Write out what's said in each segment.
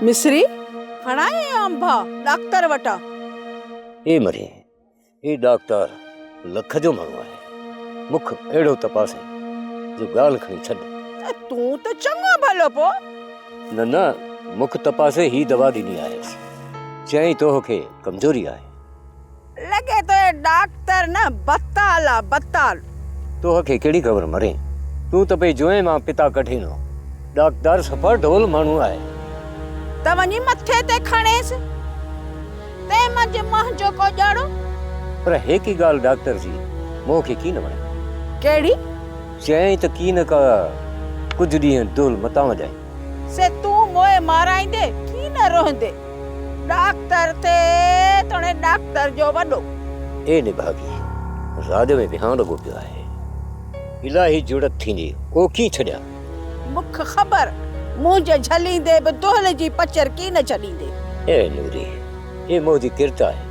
مصري، کڻائي آيو انڀا ڏاڪتر وٽان. اي مري، هي ڏاڪتار لک جو ماڻهو آهي. مک اهڙو تپاسين جو ڳالهه کڻي ڇڏ. ته تون ته چڱو ڀلو پو. نه نه، مک تپاسي هي دوا ڏني آهيس. چيائين توهه کي ڪمزوري آهي. لڳي ٿو هي ڏاڪتر نه بتال آ بتال. توهه کي ڪهڙي خبر مرين، تون ته پئي جوئين مان پتا ڪڍين هو. ڏاڪدار صفا ڍول ماڻهو آهي. ته وڃي مٿي تي کڻيس، تنهن منجهه منهنجو ڪو ڄاڙو. پر هيڪي ڳالهه ڊاڪٽر جي منهن کي ڪين وڻي. ڪهڙي؟ چيائين ته ڪين ڪا ڪجهه ڏينهن دهل متان وڄائين. سي تون موئي مارائيندي ڪين روئندي. ڏاڪتر ٿي توڻي ڏاڪتر جو وڏو. اي نڀاڳي، راڄ ۾ ويهان لڳو پيو آهي. الاهي جڙت ٿيندي، ڪو ڪين ڇڏيان. مک خبر، منهنجي جهليندي به دهل جي پچر ڪين ڇڏيندي. اي نوري، هي منهنجي ڪرت آهي.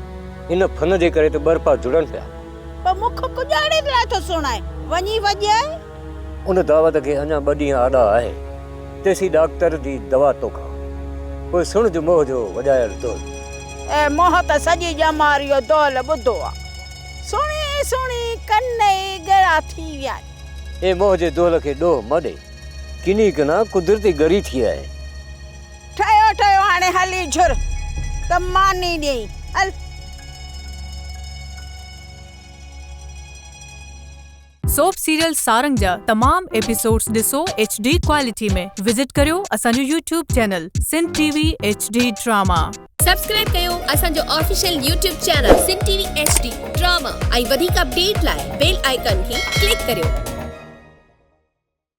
ان فن جي ڪري ته ٻرپا جڙن پيا. پر مک ڪڄاڙي لاء ٿو سڻائين، وڃي وڄائي. ان دعوت کي اڃا ٻه ڏينهن آڏا آهي، تيسين ڏاڪتر جي دوا توکان. پوء سڻج موهه جو وڄايل دهل. اي موهه ته سڄي ڄمار اهو دهل ٻڌو آ. سڻي سڻي ڪن ئي ڳرا ٿي ويا آهن. اي موهه جي دهل کي ڏوهه مه ڏي. ڪني ڪنا قدرتي ڳري ٿي آهي. ٺهيو ٺهيو هاڻي هلي جهر ته ماني ڏئين هل. سوپ سيريل سارنگ جا تمام ايپيسوڊز ڏسو ايڇ ڊي ڪوالٽي ۾ وزٽ ڪريو اسان جو YouTube channel Sindh T V H D drama. Subscribe ڪيو اسان جو official YouTube channel Sindh T V H D drama ۽ وڌيڪ اپڊيٽ لاء بيل آئيڪان کي ڪلڪ ڪريو.